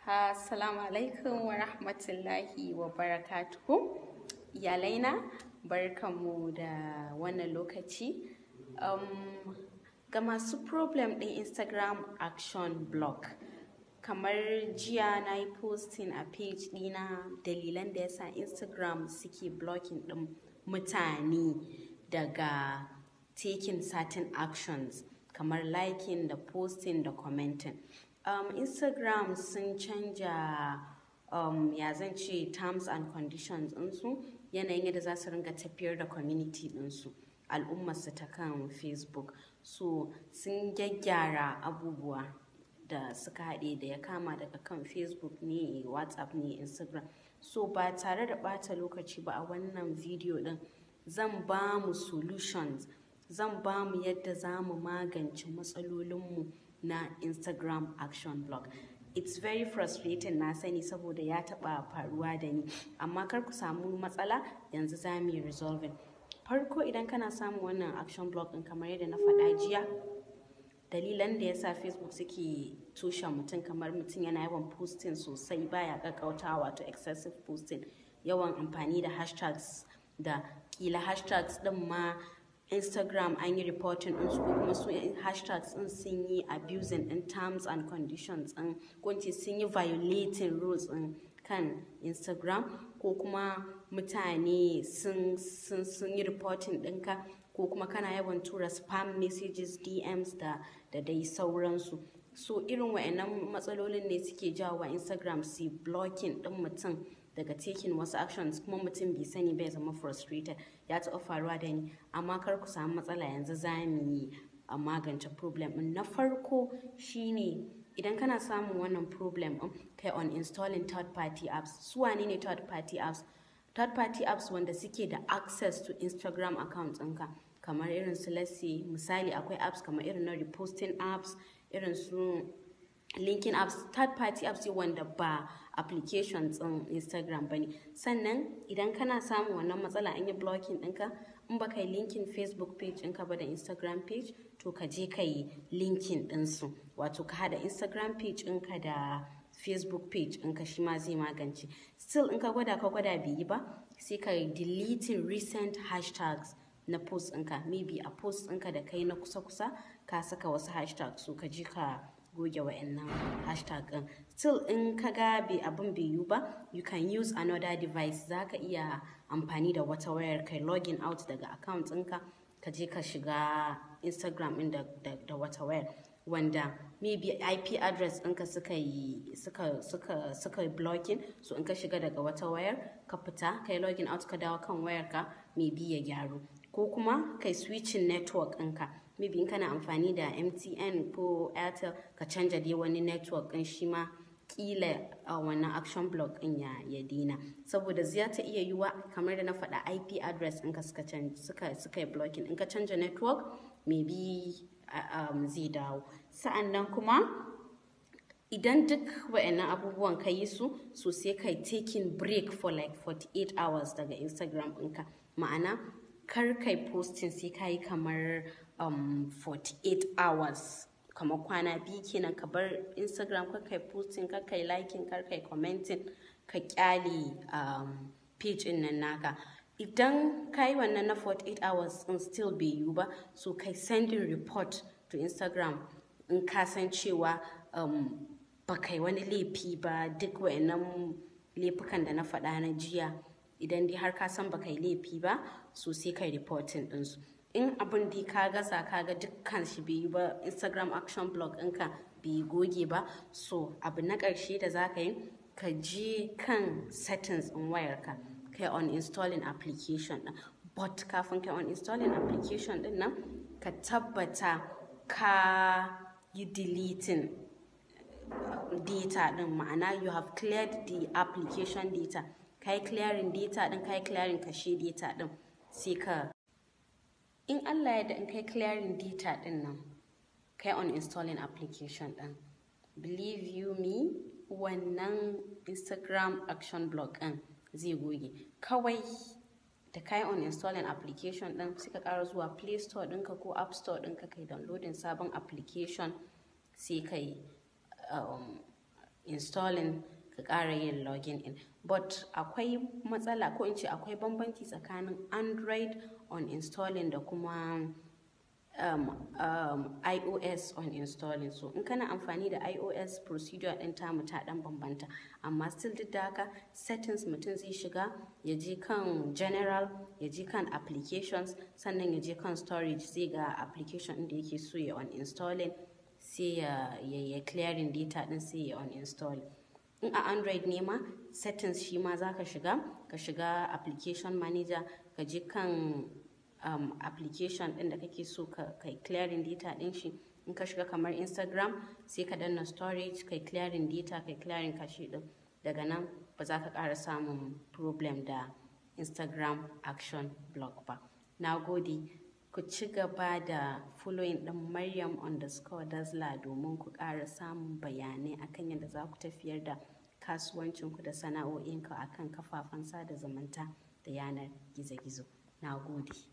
Assalamu alaikum wa rahmatullahi wa barakatuhu. Iyalaina, barkanmu da wannan lokaci. Ga masu problem ɗin Instagram action block. Kamar jiya na yi posting a page ɗina dalilan da yasa Instagram suke blocking ɗin mutane daga taking certain actions kamar liking da posting da commenting. Instagram sun canja ya zan ce, terms and conditions ɗinsu, yanayin yadda za su ringa tafiyar da community ɗinsu, al'ummarsu ta kan Facebook. So sun gyaggyara abubuwa da suka haɗe da ya kama daga kan Facebook ne, WhatsApp ne, Instagram. So ba tare da ɓata lokaci ba, a wannan video ɗin zan ba mu solutions, zan ba mu yadda za mu magance matsalolinmu na Instagram action block. It's very frustrating, na sani, saboda ya taɓa faruwa da ni, amma kar ku samu matsala, yanzu za mu yi resolving. Farko, idan kana samun wannan action block ɗin, kamar yadda na faɗa jiya, dalilan da yasa Facebook suke toshe mutum, kamar mutum yana yawan posting sosai baya ƙaƙƙautawa, wato excessive posting, yawan amfani da hashtags da kila hashtags ɗin ma Instagram an yi reporting ɗinsu, ko kuma su hashtags ɗin sun yi abusing ɗin terms and conditions ɗin, ko in ce sun yi violating rules ɗin kan Instagram, ko kuma mutane sun yi reporting ɗinka, ko kuma kana yawan tura spam messages, DMs da dai sauransu. So irin wa'annan matsalolin ne suke jawo wa Instagram su blocking ɗin mutum daga taking wasu actions, kuma mutum bai sani bai zama frustrated. Ya taɓa faruwa da ni, amma kar ku samu matsala, yanzu za mu yi a magance problem ɗin. Na farko shine, idan kana samun wannan problem ɗin, kai uninstalling third party apps. Su wane ne third party apps? Third party apps wanda suke da access to Instagram account ɗinka, kamar irin su, let's say, misali, akwai apps kamar irin na reposting apps, irin su linking apps, third party apps wanda ba applications ɗin Instagram ba ne. Sannan idan kana samun wannan matsala, an yi blocking ɗinka, in ba ka yi linking Facebook page ɗinka ba da Instagram page, to ka je ka yi linking ɗinsu, wato ka haɗa Instagram page ɗinka da Facebook page ɗinka, shi ma zai magance. Still, in ka gwada, ka gwada, bai yi ba, sai ka deleting recent hashtags na post ɗinka. Maybe a post ɗinka da kai na kusa-kusa ka saka wasu hashtags, so ka je ka goge wa'annan hashtag ɗin. Still, in ka ga bai abin bai yiwu ba, you can use another device. Za ka iya amfani da wata wayar, kai login out daga account ɗinka, ka je ka shiga Instagram ɗin da wata wayar wanda maybe IP address ɗinka suka yi suka suka suka blocking. So in ka shiga daga wata wayar, ka fita, kai login out, ka dawo kan wayar ka, maybe ya gyaru. Ko kuma kai switching network ɗinka. Maybe in kana amfani da MTN ko Airtel, ka canja dai wani network ɗin, shi ma kila a wannan action block ɗin ya daina, saboda zai ta iya yiwuwa, kamar da na faɗa, IP address ɗinka suka yi blocking. In ka canja network, maybe zai dawo. Sa'annan kuma idan duk wa'annan abubuwan ka yi su, so sai kai taking break for like 48 hours daga Instagram ɗinka, ma'ana kar kai posting sai ka yi kamar 48 hours, kamar kwana 2 kenan, ka bar Instagram, kar kai posting, kar kai liking, kar kai commenting, ka kyale page ɗin nan naka. Idan ka yi wannan na 48 hours in still bai yiwu ba, so kai sending report to Instagram. In ka san cewa ba kai wani laifi ba, duk wa'annan laifukan da na faɗa na jiya, idan dai har ka san ba kai laifi ba, so sai kai reporting ɗinsu. In abin dai ka gaza, ka ga dukkan shi bai yi ba, Instagram action block ɗinka bai goge ba, so abu na ƙarshe da za ka yi, ka je kan settings ɗin wayarka, kai uninstalling application ɗin. But kafin kai uninstalling application ɗin nan, ka tabbata ka yi deleting data ɗin, ma'ana you have cleared the application data. Ka yi clearing data ɗin, ka yi clearing cache data ɗin. Sai ka, in Allah ya da, in kai clearing data ɗin nan, kai uninstalling application ɗin, believe you me, wannan Instagram action block ɗin zai goge. Kawai da kai uninstalling application ɗin, sai ka ƙara zuwa Play Store ɗinka ko App Store ɗinka, kai downloading sabon application, sai kai installing, ka ƙara yin login in. But akwai matsala, ko in ce akwai bambanci tsakanin Android uninstalling da kuma iOS uninstalling. So in kana amfani da iOS, procedure ɗin tamu ta ɗan bambanta. Amma still duk da haka, settings mutum zai shiga, ya je kan general, ya je kan applications, sannan ya je kan storage, zai ga application ɗin da yake so ya uninstalling, sai ya clearing data ɗin, sai ya uninstall. In a Android ne ma, settings shi ma za ka shiga, ka shiga application manager, ka je kan application ɗin da kake so ka kai clearing data ɗin shi. In ka shiga kamar Instagram, sai ka danna storage, kai clearing data, kai clearing cache ɗin. Daga nan ba za ka ƙara samun problem da Instagram action block ba. Na gode. Ku ci gaba da following ɗin Maryam_Dazla domin ku ƙara samun bayanai akan yadda za ku tafiyar da kasuwancinku da sana'o'inku akan kafafen sada zumunta da yanar gizo-gizo. Na gode.